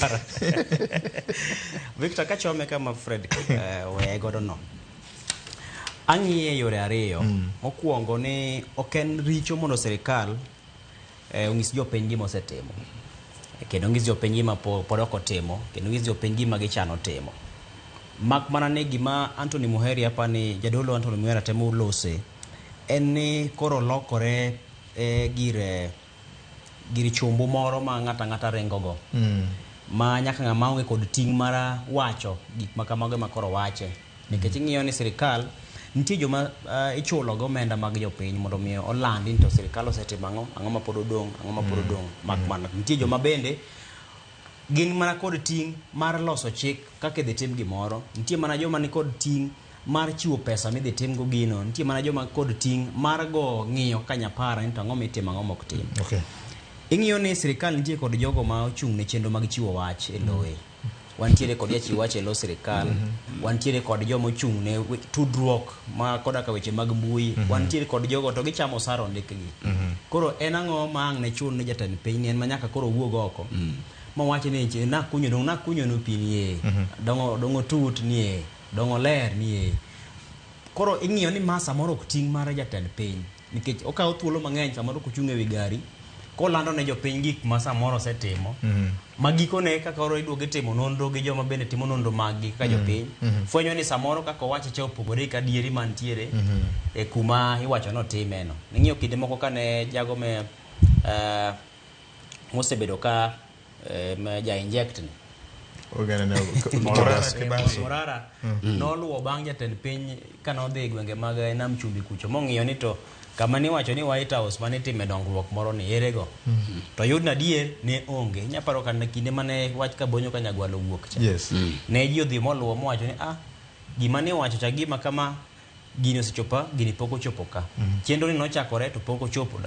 Nyapara. Victor, kachome kama Fred oweye godo no. Ang'iye yore ariyo. Mokwongo ni ok en richo mondo sirikal onyis jopiny gima osetimo. Kendo onyis jopiny gima pod ok otimo, kendo onyis jopiny gima gichano timo. Mak mana ni gima Anthony Muheria apani jadolo Anthony Muheria temo lose en ni koro lokore gir gir chumbu moro ma ng'ato ang'ata ringo go. Ma nyaka ng'ama onge kod ting' mar wacho gik ma kamago ema koro wache. Nikech ing'iyo ni sirikal nitie joma ichulo go omenda mag jopiny mondo mi olandi ni to sirikal osetimo ang'o, ang'o ma pod odong', ang'o ma pod odong'. Mak mana nitie joma bende gin mana kod ting' mar loso chik kaka idhi tim gimoro. Nitie mana joma ni kod ting' mar chiwo pesa midhi timgo gino. Nitie mana joma kod ting' mar go ng'iyo kaka nyapara ni to ang'o mitimo ang'o mok tim. Ing'iyo ni sirikal nitie kod jogo ma ochung' ne chenro mag chiwo wach e loye. Wantiere kod jachiw wach e lo sirikal, wantiere kod joma ochung' ne tudruok ma koda ka weche mag mbui, wantiere kod jogo to gichamo osara ondikgi. Koro en ang'o ma ang' ne chun ni jatend piny ni en ma nyaka koro owuog oko mowach ni nakunyo dong' nakunyo nu pi nie, dong' dong' otut nie, dong' oler nie. Koro ing'iyo ni ma samoro ok ting' mar jatend piny nikech okawo thuolo mang'eny samoro kochung' ewi gari kolando ne jopiny gik ma samoro osetimo ma gikone kaka koro iduogo itimo nonro gi joma bende timo nonro mag gi kaka jopiny fwenyo ni samoro kaka owache cha opogore gi adieri mantiere e kuma iwacho ni otime no. Ning'iyo kinde moko kane jago me mosebedo ka ja inject ni Ogene ne Morara Morara Kibaki. Morara noluwo bang' jatend piny kanodhi e gwenge mag Nam Chumbi kucho mong'iyo ni to kama niwacho ni White House manitime dongruok moro ni erego to yud na adier ne onge. Inya paro kana kinde mane wach Kabonyo ka Nyagwalo owuok cha. Ne ji odhi moluwo mowacho ni ah gima niwacho cha gima kama gini osechopo gini pok ochopo ka. Chenro ni nochakore to pok ochopo.